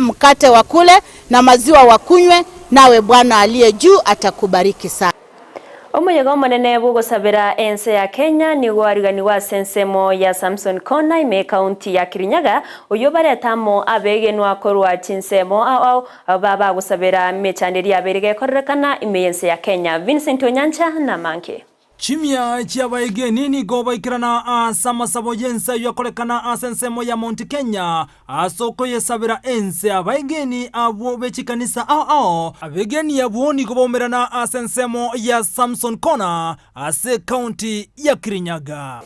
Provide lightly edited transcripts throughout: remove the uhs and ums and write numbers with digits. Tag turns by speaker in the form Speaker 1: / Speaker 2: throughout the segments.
Speaker 1: mkate wakule na maziwa wakunywe, nawe Bwana aliye juu atakubariki sana.
Speaker 2: Omoyega omonene bw'ogosabera ense ya Kenya nigo ariganigwe ase ensemo ya Samson Corner ime ekaunti ya Kirinyaga, oyio barete amo abegenwa korwa chinsemo ao ao abwo bagosabera emechando eria yabeire gekorerekana ime y'ense ya Kenya. Vincent Onyancha namange.
Speaker 3: Chimia chi'abaegeni nigo baikerana ase amasabo y'ense ayio akorekana ase ensemo ya Mount Kenya ase okoyesabera ense abaegeni abwo be chikanisa ao ao. Abegeni abwo nigo baumerana ase ensemo ya Samson Corner ase ekaunti ya Kirinyaga.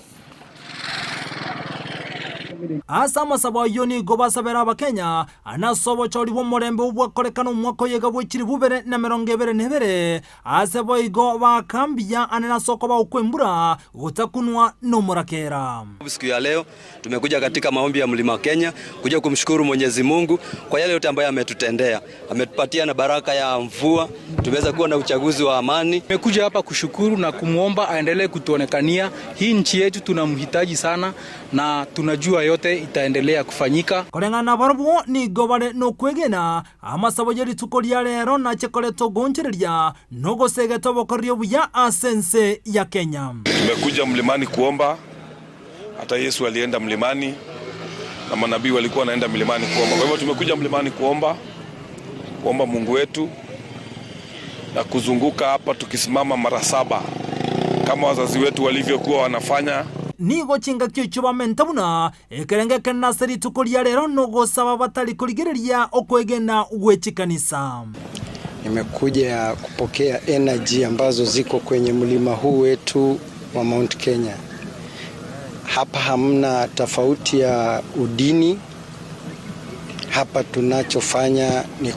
Speaker 3: Ase amasabo ayio nigo basabera Abakenya ase obochori bw'omorembe obwakorekana omwaka oyega bwe chilifu bibere na emerongo ebere na ebere, Aase boigo baaka mbuya ane nase okobao kw'embura gotakunwa nomorakera.
Speaker 4: Siku ya leo tumekuja katika maombi ya Mlima Kenya kuja kumshukuru Mwenyezi Mungu kwa yale yote ambayo ametutendea. Ametupatia na baraka ya mvua, tumeweza kuwa na uchaguzi wa amani.
Speaker 5: Tumekuja hapa kushukuru na kumwomba aendelee kutuonekania. Hii nchi yetu tunamhitaji sana na tunajua yote itaendelea kufanyika.
Speaker 3: Koreng'ana nabarabwo nigo bare nokwegena Amasabo ye rituko ria reero nache koreta ogoonchoreria na ogosegeta obokoreri obuya ase ense ya Kenya.
Speaker 6: Tumekuja mlimani kuomba, hata Yesu alienda mlimani na manabii walikuwa wanaenda milimani kuomba. Kwa hivyo tumekuja mlimani kuomba, kuomba Mungu wetu na kuzunguka hapa tukisimama mara saba kama wazazi wetu walivyokuwa wanafanya.
Speaker 3: Nigo chingaki echio bamenta buna Ekerengo ekenene ase rituko ria rero nogosaba batari korigereria okwegena gwe chikanisa.
Speaker 7: Nimekuja kupokea energy ambazo ziko kwenye mlima huu wetu wa Mount Kenya. Hapa hamna tofauti ya udini. Hapa tunachofanya ni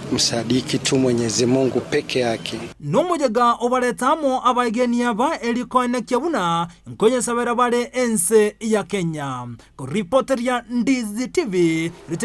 Speaker 7: kumsadiki tu Mwenyezi Mungu peke yake.
Speaker 3: Nomoyega obarete amo abaegeni aba erio koenekia buna nkoyesabera bare ense ya Kenya. Koripoteria Ndizi TV, Richard.